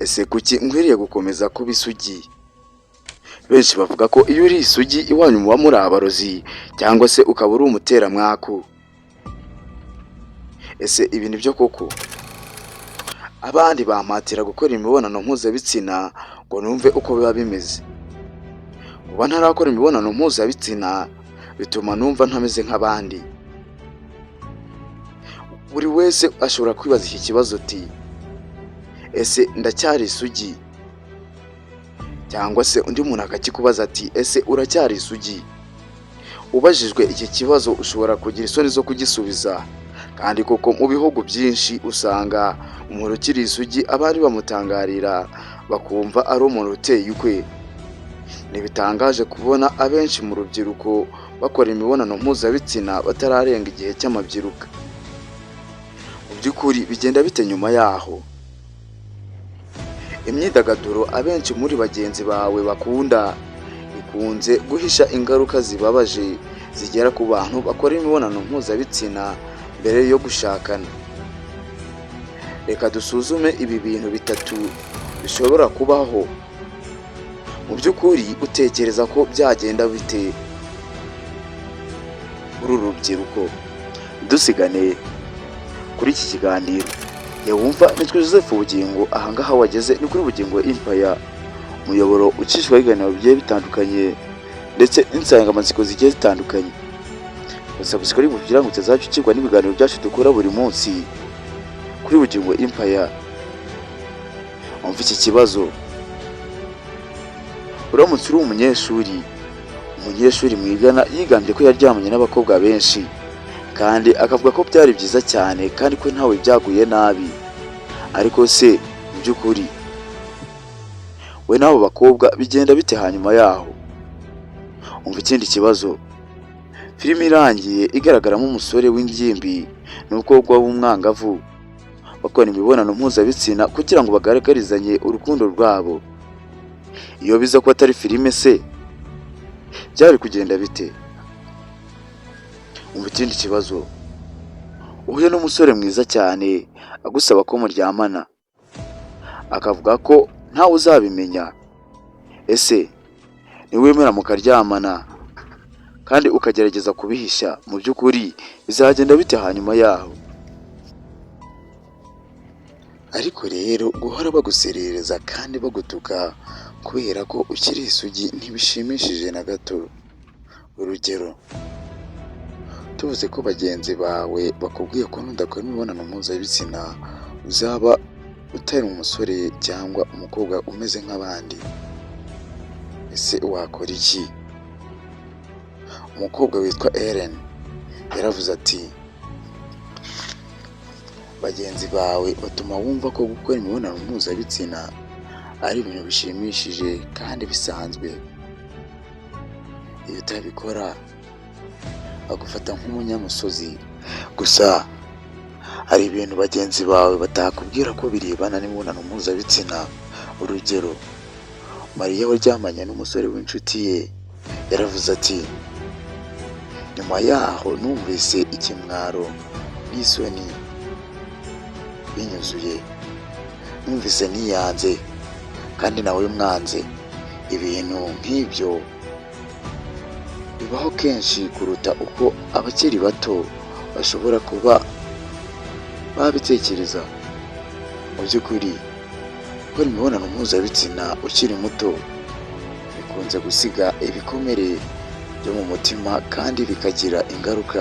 Ese kuki nkwiriye gukomeza kuba isugi? Benshi bavuga ko iyo uri isugi iwanyu muba muri abarozi, cyangwa se ukaba uri umuteramwaku. Ese ibi ni byo koko? Abandi bampatira gukora imibonano mpuzabitsina ngo numve uko biba bimeze. Kuba ntarakora imibonano mpuzabitsina bituma numva ntameze nk'abandi. Buri wese ashobora kwibaza iki kibazo uti: "Ese ndacyari isugi?" Cyangwa se undi muntu akakikubaza ati: "Ese uracyari isugi?" Ubajijwe iki kibazo, ushobora kugira isoni zo kugisubiza. Kandi koko mu bihugu byinshi usanga umuntu ukiri isugi abandi bamutangarira, bakumva ari umuntu uteye ukwe. Ntibitangaje kubona abenshi mu rubyiruko bakora imibonano mpuzabitsina batararenga igihe cy'amabyiruka. Mu by'ukuri bigenda bite nyuma yaho? Imyidagaduro abenshi muri bagenzi bawe bakunda ikunze guhisha ingaruka zibabaje zigera ku bantu bakora imibonano mpuzabitsina mbere yo gushakana. Reka dusuzume ibi bintu bitatu bishobora kubaho. Mu by'ukuri utekereza ko byagenda bite kuri uru rubyiruko? Dusigane kuri iki kiganiro. Yewe, wumva nitwa Joseph Bugingo. Ahangaha wageze ni kuri Bugingo Empire, umuyoboro ucishwaho ibiganiro bigiye bitandukanye ndetse n'insanganyamatsiko zigiye zitandukanye. Subscribe kugira ngo utazajya ucikwa n'ibiganiro byacu dukora buri munsi kuri Bugingo Empire. Wumva iki kibazo: uramutse uri umunyeshuri, umunyeshuri mwigana yigambye ko yaryamanye n'abakobwa benshi, kandi akavuga ko byari byiza cyane kandi ko ntawe byaguye nabi. Ariko se mu by'ukuri we n'abo bakobwa bigenda bite hanyuma yaho? Umva ikindi kibazo: filime irangiye igaragaramo umusore w'ingimbi n'umukobwa w'umwangavu bakora imibonano mpuzabitsina kugira ngo bagaragarizanye urukundo rwabo. Iyo biza kuba atari filime se, byari kugenda bite? Umva ikindi kibazo: uhuye n'umusore mwiza cyane agusaba ko muryamana, akavuga ko ntawe uzabimenya. Ese niwemera mukaryamana kandi ukagerageza kubihisha, mu by'ukuri bizagenda bite hanyuma yaho? Ariko rero guhora baguserereza kandi bagutuka kubera ko ukiri isugi ntibishimishije na gato. Urugero, tuvuze ko bagenzi bawe bakubwiye ko nudakora imibonano mpuzabitsina uzaba utari umusore cyangwa umukobwa umeze nk'abandi. Ese wakora iki? Umukobwa witwa Ellen yaravuze ati: "Bagenzi bawe batuma wumva ko gukora imibonano mpuzabitsina ari ibintu bishimishije kandi bisanzwe. Iyo utabikora bagufata nk'umunyamusozi." Gusa hari ibintu bagenzi bawe batakubwira ko birebana n'imibonano mpuzabitsina. Urugero, Mariya waryamanye n'umusore w'inshuti ye yaravuze ati: "Nyuma yaho numvise ikimwaro n'isoni binyuzuye. Numvise niyanze kandi nawe mwanze." Ibintu nk'ibyo bibaho kenshi kuruta uko abakiri bato bashobora kuba babitekereza. Mu by'ukuri, gukora imibonano mpuzabitsina ukiri muto bikunze gusiga ibikomere byo mu mutima kandi bikagira ingaruka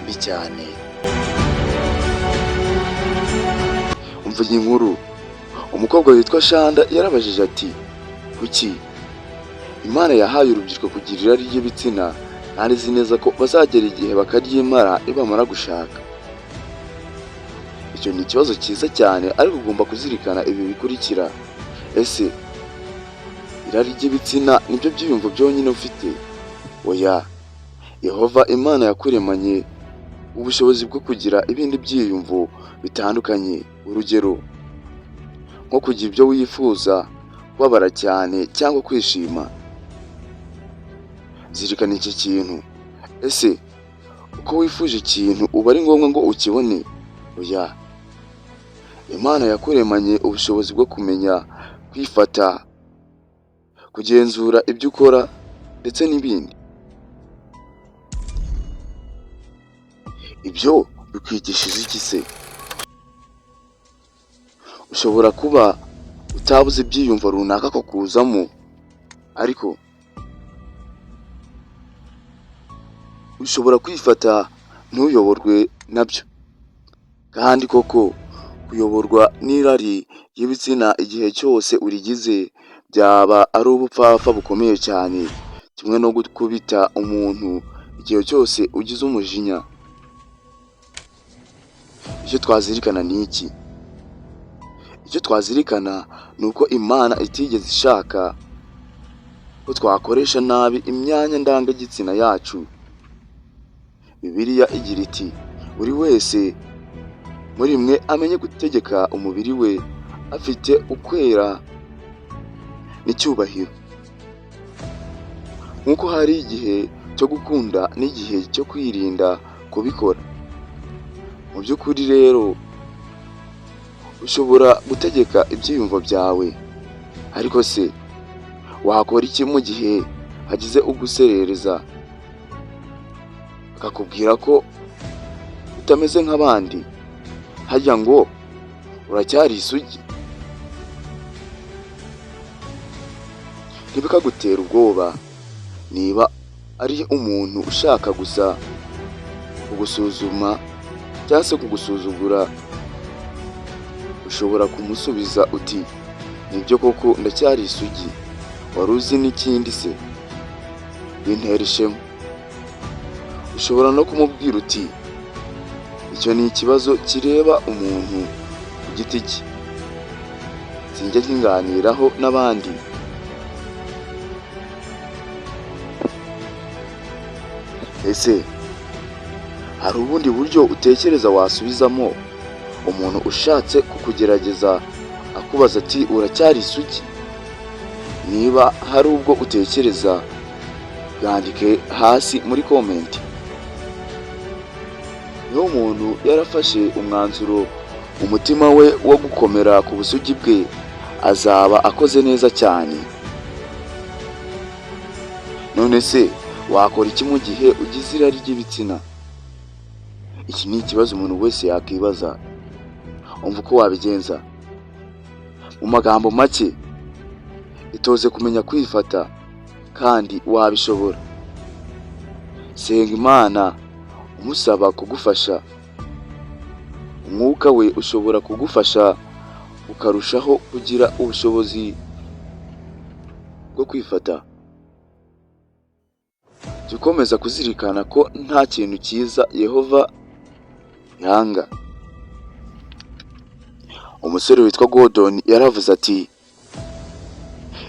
mbi cyane. Umva iyi nkuru: umukobwa witwa Shanda yarabajije ati: "Kuki Imana yahaye urubyiruko kugira irari ry'ibitsina kandi izi neza ko bazagera igihe bakaryimara nibamara gushaka?" Icyo ni ikibazo cyiza cyane, ariko ugomba kuzirikana ibi bikurikira: ese irari ry'ibitsina nibyo byiyumvo byonyine ufite? Oya. Yehova Imana yakuremanye ubushobozi bwo kugira ibindi byiyumvo bitandukanye. Urugero, nko kugira ibyo wifuza, kubabara cyane cyangwa kwishima. Zirikana iki kintu: ese uko wifuje ikintu uba ari ngombwa ngo ukibone? Oya. Imana yakuremanye ubushobozi bwo kumenya kwifata, kugenzura ibyo ukora ndetse n'ibindi. Ibyo bikwigishije iki se? Ushobora kuba utabuze ibyiyumvo runaka ko kuzamo, ariko ushobora kwifata ntuyoborwe nabyo. Kandi koko kuyoborwa n'irari ry'ibitsina igihe cyose urigize byaba ari ubupfapfa bukomeye cyane, kimwe no gukubita umuntu igihe cyose ugize umujinya. Icyo twazirikana ni iki? Icyo twazirikana ni uko Imana itigeze ishaka ko twakoresha nabi imyanya ndangagitsina yacu. Bibiliya igira iti buri wese muri mwe amenye gutegeka umubiri we afite ukwera n'icyubahiro. Nk'uko hari igihe cyo gukunda n'igihe cyo kwirinda kubikora. Mu by'ukuri rero ushobora gutegeka ibyiyumvo byawe, ariko se wakora iki mu gihe hagize uguserereza akakubwira ko utameze nk'abandi, harya ngo uracyari isugi? Ntibikagutere ubwoba niba ari umuntu ushaka gusa kugusuzuma cyangwa se kugusuzugura, ushobora kumusubiza uti nibyo koko ndacyari isugi, wari uzi n'ikindi se? Bintera ishema. Ushobora no kumubwira uti icyo ni ikibazo kireba umuntu ku giti cye, sinjya nkiganiraho n'abandi. Ese hari ubundi buryo utekereza wasubizamo umuntu ushatse kukugerageza akubaza ati uracyari isugi? Niba hari ubwo utekereza bwandike hasi muri comment. Niba umuntu yarafashe umwanzuro mu mutima we wo gukomera ku busugi bwe, azaba akoze neza cyane. None se wakora iki mu gihe ugize irari ry'ibitsina? Iki ni ikibazo umuntu wese yakwibaza. Umva uko wabigenza. Mu magambo make, itoze kumenya kwifata kandi wabishobora. Senga Imana umusaba kugufasha. Umwuka we ushobora kugufasha ukarushaho kugira ubushobozi bwo kwifata. Jya ukomeza kuzirikana ko nta kintu cyiza Yehova yanga. Umusore witwa Gordon yaravuze ati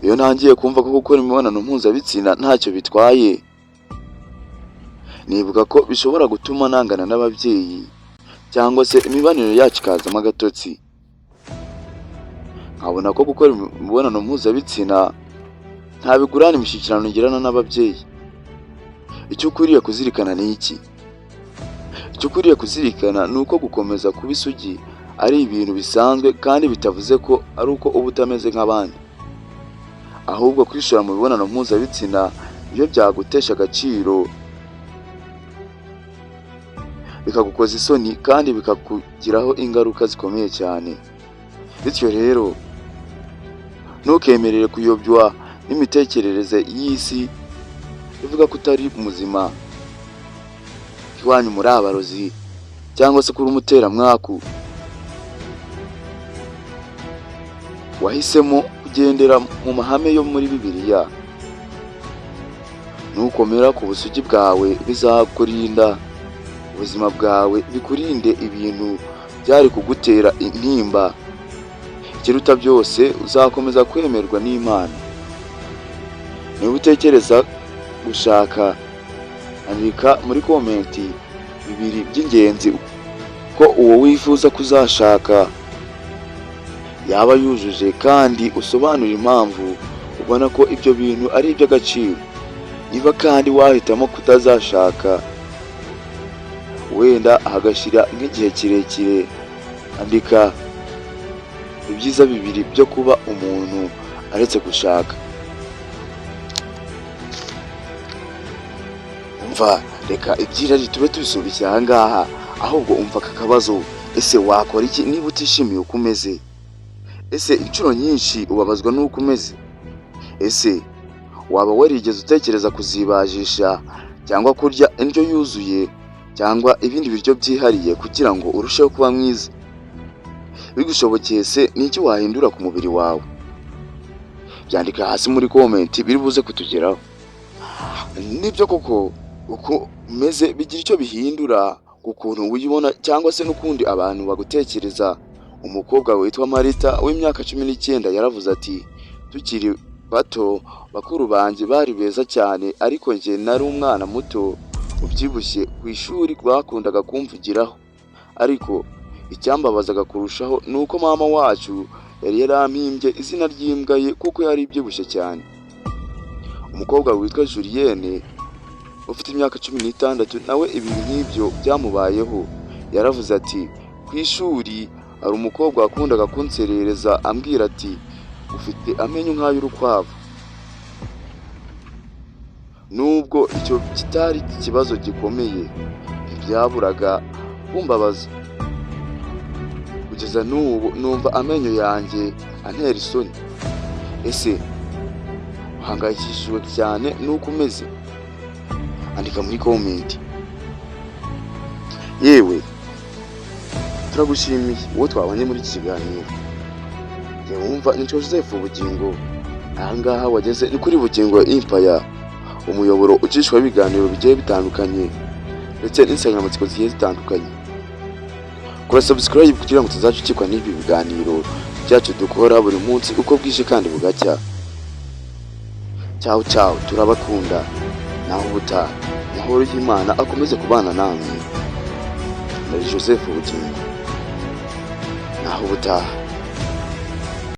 iyo ntangiye kumva ko gukora imibonano mpuzabitsina ntacyo bitwaye, nibuka ko bishobora gutuma nangana n'ababyeyi cyangwa se imibanire yacu ikazamo agatotsi. Nkabona ko gukora imibonano mpuzabitsina ntabigurana imishyikirano ngirana n'ababyeyi. Icyo ukwiriye kuzirikana ni iki? Icyo ukwiriye kuzirikana ni uko gukomeza kuba isugi ari ibintu bisanzwe kandi bitavuze ko ari uko uba utameze nk'abandi. Ahubwo kwishora mu mibonano mpuzabitsina iyo byagutesha agaciro, bikagukoza isoni kandi bikakugiraho ingaruka zikomeye cyane. Bityo rero ntukemerere kuyobywa n'imitekerereze y'isi ivuga ko utari muzima, ko iwanyu muri abarozi cyangwa se ko uri umuteramwaku. Wahisemo kugendera mu mahame yo muri Bibiliya. Nukomera ku busugi bwawe bizakurinda ubuzima bwawe, bikurinde ibintu byari kugutera intimba. Ikiruta byose uzakomeza kwemerwa n'Imana. Niba utekereza gushaka, andika muri comment bibiri by'ingenzi ko uwo wifuza kuzashaka yaba yujuje kandi usobanure impamvu ubona ko ibyo bintu ari iby'agaciro. Niba kandi wahitamo kutazashaka wenda hagashyira nk'igihe kirekire, andika Ibyiza bibiri byo kuba umuntu aretse gushaka. Umva, reka iby'irari tube tubisubikiye aha ngaha, ahubwo umva aka kabazo: ese wakora iki niba utishimiye uko umeze? Ese inshuro nyinshi ubabazwa n'uko umeze? Ese waba warigeze utekereza kuzibajisha cyangwa kurya indyo yuzuye cyangwa ibindi biryo byihariye kugira ngo urusheho kuba mwiza? Bigushobokeye se, ni iki wahindura ku mubiri wawe? Byandika hasi muri comment, biri buze kutugeraho. Nibyo koko, uko umeze bigira icyo bihindura ku kuntu wibona cyangwa se n'ukundi abantu bagutekereza. Umukobwa witwa Marita w'imyaka 19 yaravuze ati: "Tukiri bato, bakuru banjye bari beza cyane, ariko njye nari umwana muto ubyibushye. Ku ishuri bakundaga kumvugiraho, ariko icyambabazaga kurushaho ni uko mama wacu yari yarampimbye izina ry'imbwa ye kuko yari ibyibushye cyane." Umukobwa witwa Julienne ufite imyaka 16 nawe ibintu nk'ibyo byamubayeho. Yaravuze ati: "Ku ishuri hari umukobwa wakundaga kunserereza ambwira ati: 'Ufite amenyo nk'ay'urukwavu.' Nubwo icyo kitari ikibazo gikomeye, ntibyaburaga kumbabaza. Kugeza n'ubu numva amenyo yanjye antera isoni." Ese uhangayikishijwe cyane n'uko umeze? Andika muri comment. Yewe, turagushimiye uwo twabanye muri iki kiganiro. Njye wumva ni Joseph Bugingo. Ahangaha wageze ni kuri Bugingo Empire, umuyoboro ucishwaho ibiganiro bigiye bitandukanye ndetse n'insanganyamatsiko zigiye zitandukanye. Kora subscribe kugira ngo tuzacikwa n'ibi biganiro byacu dukora buri munsi uko bwije kandi bugacya. Ciao ciao, turabakunda. Naho ubutaha, amahoro y'Imana akomeze kubana namwe. Ndari Joseph Bugingo, naho ubutaha.